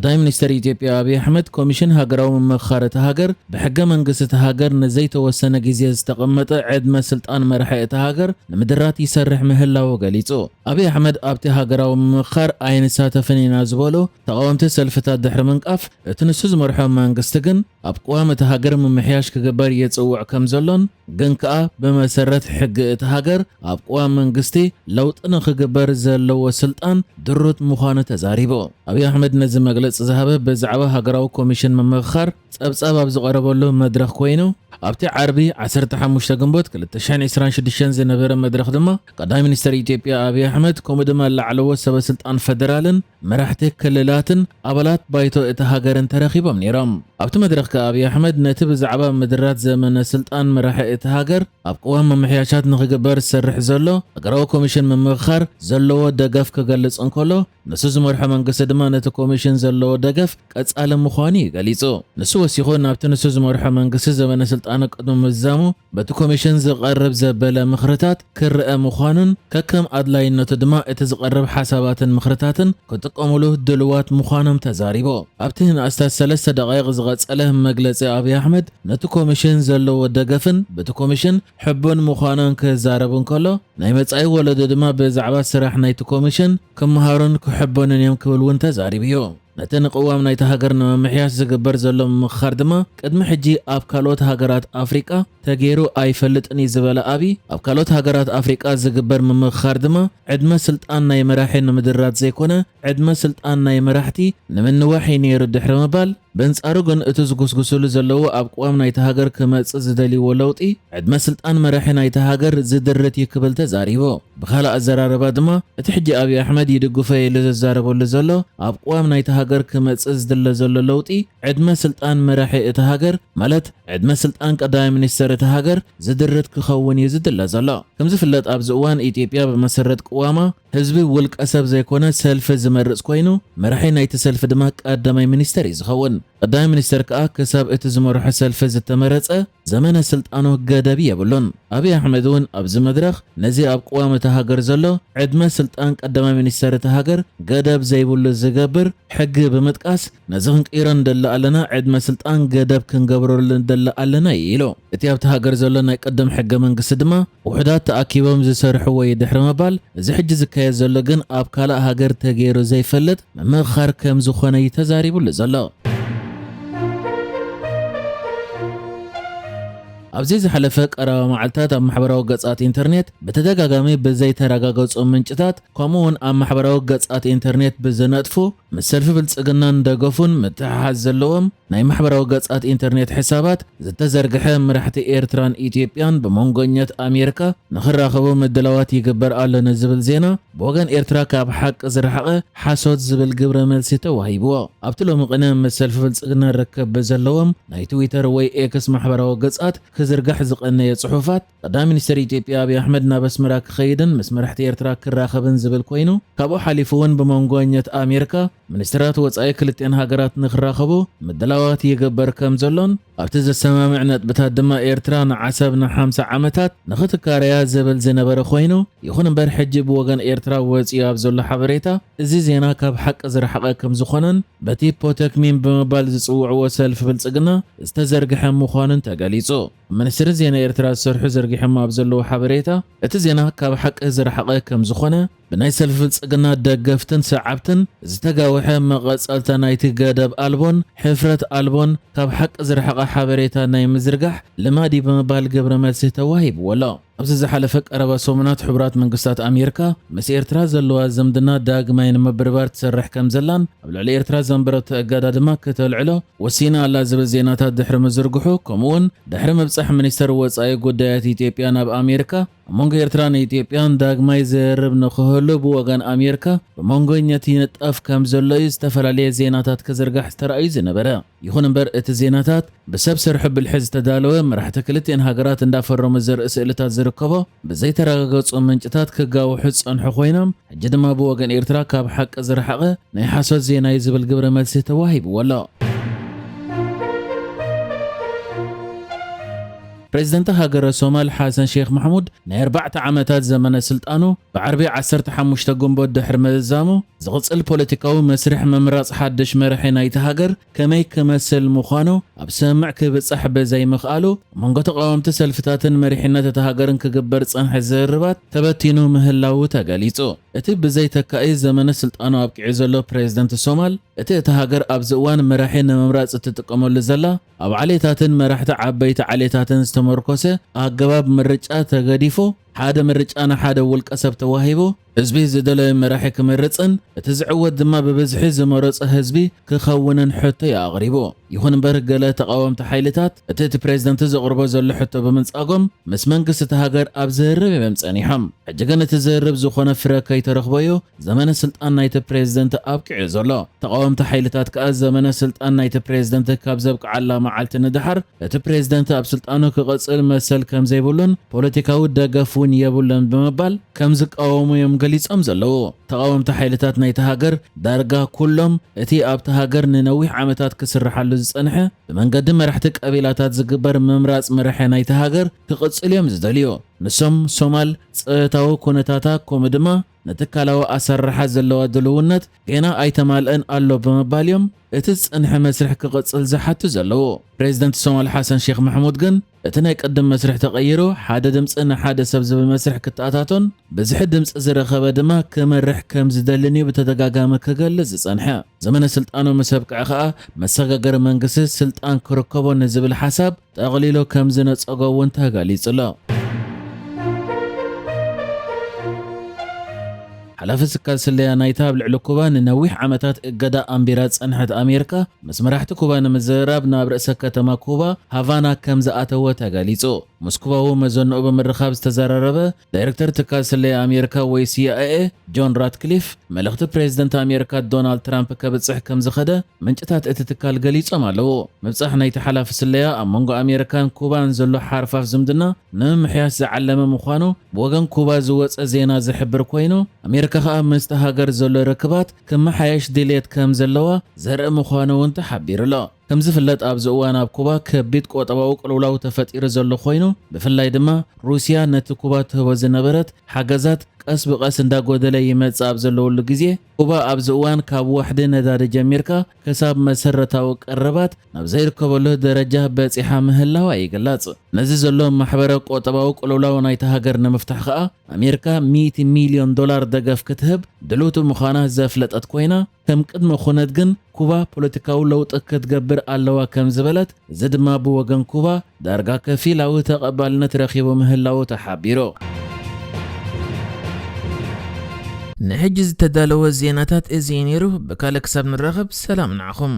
ቀዳማይ ሚኒስተር ኢትዮጵያ ኣብይ ኣሕመድ፣ ኮሚሽን ሃገራዊ ምምኽኻር እታ ሃገር ብሕገ መንግስቲ እታ ሃገር ንዘይተወሰነ ግዜ ዝተቐመጠ ዕድመ ስልጣን መራሒ እታ ሃገር ንምድራት ይሰርሕ ምህላዉ ገሊጹ። ኣብይ ኣሕመድ ኣብቲ ሃገራዊ ምምኽኻር ኣይንሳተፍን ኢና ዝበሉ ተቓወምቲ ሰልፍታት ድሕሪ ምንቃፍ፣ እቲ ንሱ ዝመርሖ መንግስቲ ግን ኣብ ቅዋም እታ ሃገር ምምሕያሽ ክግበር የጽውዕ ከም ዘሎን፣ ግን ከኣ ብመሰረት ሕጊ እታ ሃገር ኣብ ቅዋም መንግስቲ ለውጢ ንኽግበር ዘለዎ ስልጣን ድሩት ምዃኑ ተዛሪቡ። ኣብይ ኣሕመድ ነዚ መግለጺ ዝሃበ ብዛዕባ ሃገራዊ ኮሚሽን ምምኽኻር ጸብጻብ ኣብ ዝቐረበሉ መድረኽ ኮይኑ፣ ኣብቲ ዓርቢ ዓሰርተ ሓሙሽተ ግንቦት ክልተ ሽሕን ዕስራን ሽዱሽተን ዝነበረ መድረኽ ድማ ቀዳማይ ሚኒስተር ኢትዮጵያ ኣብይ ኣሕመድ፣ ከምኡ ድማ ላዕለዎት ሰበ ስልጣን ፈደራልን መራሕቲ ክልላትን ኣባላት ባይቶ እታ ሃገርን ተረኺቦም ነይሮም። ኣብቲ መድረኽ ከኣ ኣብይ ኣሕመድ ነቲ ብዛዕባ ምድራት ዘመነ ስልጣን መራሒ እታ ሃገር ኣብ ቅዋም ምምሕያሻት ንኽግበር ዝሰርሕ ዘሎ ሃገራዊ ኮሚሽን ምምኽኻር ዘለዎ ደገፍ ክገልጽ እንከሎ፣ ንሱ ዝመርሖ መንግስቲ ድማ ነቲ ኮሚሽን ዘለዎ ደገፍ ቀጻሊ ምዃኑ እዩ ገሊጹ። ንሱ ወሲኹ፣ ናብቲ ንሱ ዝመርሖ መንግስቲ ዘመነ ስልጣኑ ቅድሚ ምዝዛሙ በቲ ኮሚሽን ዝቐርብ ዘበለ ምኽርታት ክረኣ ምዃኑን፣ ከከም ኣድላይነቱ ድማ እቲ ዝቐርብ ሓሳባትን ምኽርታትን ክጥቀሙሉ ድልዋት ምዃኖም ተዛሪቡ። ኣብቲ ንኣስታት ሰለስተ ደቓይቕ ዝቐጸለ መግለጺ ኣብይ ኣሕመድ፣ ነቲ ኮሚሽን ዘለዎ ደገፍን በቲ ኮሚሽን ሕቡን ምዃኖን ክዛረብ እንከሎ፣ ናይ መጻኢ ወለዶ ድማ ብዛዕባ ስራሕ ናይቲ ኮሚሽን ክመሃሩን ክሕበኑን እዮም ክብል እውን ተዛሪቡ እዩ። ነቲ ንቅዋም ናይታ ሃገር ንምምሕያሽ ዝግበር ዘሎ ምምኽኻር ድማ ቅድሚ ሕጂ ኣብ ካልኦት ሃገራት ኣፍሪቃ ተገይሩ ኣይፈልጥን እዩ ዝበለ ኣብይ፣ ኣብ ካልኦት ሃገራት ኣፍሪቃ ዝግበር ምምኽኻር ድማ ዕድመ ስልጣን ናይ መራሒ ንምድራት ዘይኮነ፣ ዕድመ ስልጣን ናይ መራሕቲ ንምንዋሕ እዩ ነይሩ ድሕሪ ምባል፣ በንጻሩ ግን እቲ ዝጉስጉስሉ ዘለዉ ኣብ ቅዋም ናይታ ሃገር ክመጽእ ዝደልይዎ ለውጢ ዕድመ ስልጣን መራሒ ናይታ ሃገር ዝድርት እዩ ክብል ተዛሪቡ። ብኻልእ ኣዘራርባ ድማ፣ እቲ ሕጂ ኣብይ ኣሕመድ ይድግፎ ኢሉ ዝዛረበሉ ዘሎ ኣብ ቅዋም ናይታ ሃገር ክመጽእ ዝድለ ዘሎ ለውጢ ዕድመ ስልጣን መራሒ እታ ሃገር፣ ማለት ዕድመ ስልጣን ቀዳማይ ሚኒስተር እታ ሃገር ዝድርት ክኸውን እዩ ዝድለ ዘሎ። ከም ዝፍለጥ ኣብዚ እዋን ኢትዮጵያ ብመሰረት ቅዋማ ህዝቢ ውልቀ ሰብ ዘይኮነ ሰልፊ ዝመርጽ ኮይኑ፣ መራሒ ናይቲ ሰልፊ ድማ ቀዳማይ ሚኒስተር እዩ ዝኸውን። ቀዳማይ ሚኒስተር ከኣ ክሳብ እቲ ዝመርሖ ሰልፊ ዝተመረጸ ዘመነ ስልጣኑ ገደብ የብሉን። ኣብይ ኣሕመድ እውን ኣብዚ መድረኽ ነዚ ኣብ ቅዋም እታ ሃገር ዘሎ ዕድመ ስልጣን ቀዳማይ ሚኒስተር እታ ሃገር ገደብ ዘይብሉ ዝገብር ሕጊ ብምጥቃስ፣ ነዚ ክንቅይሮ ንደሊ ኣለና፣ ዕድመ ስልጣን ገደብ ክንገብረሉ ንደሊ ኣለና እዩ ኢሉ። እቲ ኣብቲ ሃገር ዘሎ ናይ ቅድም ሕገ መንግስቲ ድማ ውሑዳት ተኣኪቦም ዝሰርሕዎ እዩ ድሕሪ ምባል፣ እዚ ሕጂ ዝካየድ ዘሎ ግን ኣብ ካልእ ሃገር ተገይሩ ዘይፈልጥ ምምኽኻር ከም ዝኾነ እዩ ተዛሪቡሉ ዘሎ። ኣብዚ ዝሓለፈ ቀረባ መዓልታት ኣብ ማሕበራዊ ገጻት ኢንተርኔት ብተደጋጋሚ ብዘይተረጋገጹ ምንጭታት፣ ከምኡ እውን ኣብ ማሕበራዊ ገጻት ኢንተርኔት ብዝነጥፉ፣ ምስ ሰልፊ ብልጽግናን ደገፉን ምትሕሓዝ ዘለዎም ናይ ማሕበራዊ ገጻት ኢንተርኔት ሕሳባት ዝተዘርግሐ፣ መራሕቲ ኤርትራን ኢትዮጵያን ብመንጎኛት ኣሜሪካ ንኽራኸቡ ምድላዋት ይግበር ኣሎ ንዝብል ዜና፣ ብወገን ኤርትራ ካብ ሓቂ ዝረሓቐ ሓሶት ዝብል ግብረ መልሲ ተዋሂብዎ። ኣብቲ ሎሚ ቅነ ምስ ሰልፊ ብልጽግና ርክብ ብዘለዎም ናይ ትዊተር ወይ ኤክስ ማሕበራዊ ገጻት ክዝርጋሕ ዝቐነየ ጽሑፋት፣ ቀዳማይ ሚኒስተር ኢትዮጵያ ኣብይ ኣሕመድ ናብ ኣስመራ ክኸይድን ምስ መራሕቲ ኤርትራ ክራኸብን ዝብል ኮይኑ፣ ካብኡ ሓሊፉ እውን ብመንጎኛት ኣሜሪካ፣ ሚኒስተራት ወጻኢ ክልቲኣን ሃገራት ንክራኸቡ ምድላዋት ይግበር ከም ዘሎን፣ ኣብቲ ዘሰማምዕ ነጥብታት ድማ ኤርትራ ንዓሰብ ንሓምሳ ዓመታት ንኽትካረያ ዝብል ዝነበረ ኮይኑ፣ ይኹን እምበር ሕጂ ብወገን ኤርትራ ወጺኡ ኣብ ዘሎ ሓበሬታ፣ እዚ ዜና ካብ ሓቂ ዝረሓቐ ከም ዝኾነን፣ በቲ ፖተክሚን ብምባል ዝጽውዕዎ ሰልፊ ብልጽግና ዝተዘርግሐ ምዃኑን ተገሊጹ። ሚኒስትሪ ዜና ኤርትራ ዝሰርሑ ዘርጊሖሞ ኣብ ዘለዉ ሓበሬታ፣ እቲ ዜና ካብ ሓቂ ዝረሓቐ ከም ዝኾነ፣ ብናይ ሰልፊ ብልጽግና ደገፍትን ሰዓብትን ዝተጋውሐ መቐጸልታ ናይቲ ገደብ ኣልቦን ሕፍረት ኣልቦን ካብ ሓቂ ዝረሓቐ ሓበሬታ ናይ ምዝርጋሕ ልማድ እዩ ብምባል ግብረ መልሲ ተዋሂብዎ ኣሎ። ኣብዚ ዝሓለፈ ቀረባ ሰሙናት፣ ሕቡራት መንግስታት ኣሜሪካ ምስ ኤርትራ ዘለዋ ዝምድና ዳግማይ ንምብርባር ትሰርሕ ከም ዘላን፣ ኣብ ልዕሊ ኤርትራ ዘንበረቶ እገዳ ድማ ከተልዕሎ ወሲና ኣላ ዝብል ዜናታት ድሕሪ ምዝርግሑ፣ ከምኡውን ድሕሪ ምብጻሕ ሚኒስተር ወጻኢ ጉዳያት ኢትዮጵያ ናብ ኣሜሪካ፣ ኣብ መንጎ ኤርትራን ኢትዮጵያን ዳግማይ ዘርብ ንኽህሉ ብወገን ኣሜሪካ ብመንጎኛት ይንጠፍ ከም ዘሎ እዩ ዝተፈላለየ ዜናታት ክዝርጋሕ ዝተራእዩ ዝነበረ። ይኹን እምበር፣ እቲ ዜናታት ብሰብ ሰርሖ ብልሒ ዝተዳለወ፣ መራሕቲ ክልቲአን ሃገራት እንዳፈረሙ ዘርኢ ስእልታት ዝርከቦ፣ ብዘይተረጋገጹ ምንጭታት ክጋውሑ ዝጸንሑ ኮይኖም፣ ሕጂ ድማ ብወገን ኤርትራ ካብ ሓቂ ዝረሓቐ ናይ ሓሶት ዜና እዩ ዝብል ግብረ መልሲ ተዋሂብዎ ኣሎ። ፕሬዝደንት ሃገረ ሶማል ሓሰን ሼክ ማሕሙድ ናይ ኣርባዕተ ዓመታት ዘመነ ስልጣኑ ብዓርቢ ዓሰርተ ሓሙሽተ ግንቦት ድሕሪ ምዝዛሙ፣ ዝቕጽል ፖለቲካዊ መስርሕ ምምራጽ ሓድሽ መራሒ ናይቲ ሃገር ከመይ ክመስል ምዃኑ ኣብ ስምምዕ ክብጻሕ ብዘይምኽኣሉ፣ ኣብ መንጎ ተቓወምቲ ሰልፍታትን መሪሕነት እታ ሃገርን ክግበር ዝጸንሐ ዝርርባት ተበቲኑ ምህላዉ ተገሊጹ። እቲ ብዘይተካኢ ዘመነ ስልጣኑ ኣብቂዑ ዘሎ ፕሬዝደንት ሶማል፣ እቲ እታ ሃገር ኣብዚ እዋን መራሒ ንምምራጽ እትጥቀመሉ ዘላ፣ ኣብ ዓሌታትን መራሕቲ ዓበይቲ ዓሌታትን ዝተመርኮሰ ኣገባብ ምርጫ ተገዲፉ፣ ሓደ ምርጫ ንሓደ ውልቀ ሰብ ተዋሂቡ፣ ህዝቢ ዝደለዮ መራሒ ክመርጽን እቲ ዝዕወት ድማ ብብዝሒ ዝመረጾ ህዝቢ ክኸውንን ሕቶ እዩ ኣቕሪቡ። ይኹን እምበር፣ ገለ ተቓወምቲ ሓይልታት እቲ እቲ ፕሬዝደንት ዘቕርቦ ዘሎ ሕቶ ብምንጻጎም፣ ምስ መንግስቲ እታ ሃገር ኣብ ዝርርብ እዮም ጸኒሖም። ሕጂ ግን እቲ ዝርርብ ዝኾነ ፍረ ከይተረኽቦ እዩ ዘመነ ስልጣን ናይቲ ፕሬዝደንት ኣብቂዑ ዘሎ። ተቓወምቲ ሓይልታት ከኣ ዘመነ ስልጣን ናይቲ ፕሬዝደንት ካብ ዘብቅዓላ መዓልቲ ንደሓር እቲ ፕሬዝደንት ኣብ ስልጣኑ ክቕጽል መሰል ከም ዘይብሉን ፖለቲካዊ ደገፍ እውን የብሉን ብምባል ከም ዝቃወሙ እዮም ገሊጾም ዘለዉ። ተቓወምቲ ሓይልታት ናይቲ ሃገር ዳርጋ ኩሎም እቲ ኣብቲ ሃገር ንነዊሕ ዓመታት ክስርሓሉ ዝጸንሐ ብመንገዲ መራሕቲ ቀቢላታት ዝግበር ምምራጽ መራሒ ናይቲ ሃገር ክቕጽል እዮም ዝደልዩ። ንሶም ሶማል ጸጥታዊ ኩነታታ ከምኡ ድማ ንትካላዊ ኣሰራርሓ ዘለዋ ድልውነት ገና ኣይተማልአን ኣሎ ብምባል እዮም እቲ ዝጸንሐ መስርሕ ክቕጽል ዝሓቱ ዘለዉ። ፕሬዝደንት ሶማል ሓሰን ሼክ ማሕሙድ ግን እቲ ናይ ቅድም መስርሕ ተቐይሩ፣ ሓደ ድምጺ ንሓደ ሰብ ዝብል መስርሕ ክተኣታቶን ብዝሒ ድምጺ ዝረኸበ ድማ ክመርሕ ከም ዝደልን እዩ ብተደጋጋሚ ክገልጽ ዝጸንሐ። ዘመነ ስልጣኑ ምስ ኣብቅዐ ከኣ መሰጋገሪ መንግስቲ ስልጣን ክርከቦ ንዝብል ሓሳብ ጠቕሊሉ ከም ዝነጸጎ እውን ተገሊጹ ኣሎ። ሓላፊ ትካል ስለያ ናይታ ኣብ ልዕሊ ኩባ ንነዊሕ ዓመታት እገዳ ኣንቢራ ዝጸንሐት ኣሜሪካ፣ ምስ መራሕቲ ኩባ ንምዝርራብ ናብ ርእሰ ከተማ ኩባ ሃቫና ከም ዝኣተወ ተገሊጹ። ምስ ኩባዊ መዘንኡ ብምርኻብ ዝተዘራረበ ዳይሬክተር ትካል ስለያ ኣሜሪካ ወይ ሲ ኣይ ኤ ጆን ራትክሊፍ፣ መልእኽቲ ፕሬዝደንት ኣሜሪካ ዶናልድ ትራምፕ ከብጽሕ ከም ዝኸደ ምንጭታት እቲ ትካል ገሊጾም ኣለዉ። ምብጻሕ ናይቲ ሓላፊ ስለያ ኣብ መንጎ ኣሜሪካን ኩባን ዘሎ ሓርፋፍ ዝምድና ንምምሕያሽ ዝዓለመ ምዃኑ ብወገን ኩባ ዝወጸ ዜና ዝሕብር ኮይኑ፣ ኣሜሪካ ከኣ ምስቲ ሃገር ዘሎ ርክባት ክመሓየሽ ድልየት ከም ዘለዋ ዘርኢ ምዃኑ እውን ተሓቢሩ ኣሎ። ከም ዝፍለጥ፣ ኣብዚ እዋን ኣብ ኩባ ከቢድ ቁጠባዊ ቅልውላው ተፈጢሩ ዘሎ ኮይኑ፣ ብፍላይ ድማ ሩስያ ነቲ ኩባ ትህቦ ዝነበረት ሓገዛት ቀስ ብቐስ እንዳጎደለ ይመጽእ ኣብ ዘለወሉ ግዜ፣ ኩባ ኣብዚ እዋን ካብ ዋሕዲ ነዳዲ ጀሚርካ ክሳብ መሰረታዊ ቀረባት ናብ ዘይርከበሉ ደረጃ በጺሓ ምህላዋ ይግለጽ። ነዚ ዘሎ ማሕበረ ቁጠባዊ ቅልውላው ናይታ ሃገር ንምፍታሕ ከኣ ኣሜሪካ ሚእቲ ሚልዮን ዶላር ደገፍ ክትህብ ድልውቲ ምዃና ዘፍለጠት ኮይና፣ ከም ቅድመ ኩነት ግን ኩባ ፖለቲካዊ ለውጢ ክትገብር ኣለዋ ከም ዝበለት፣ እዚ ድማ ብወገን ኩባ ዳርጋ ከፊላዊ ተቐባልነት ረኺቡ ምህላዉ ተሓቢሩ። ንሕጂ ዝተዳለወ ዜናታት እዚ እዩ ነይሩ። ብካልእ ክሳብ ንራኸብ ሰላም ንዓኹም።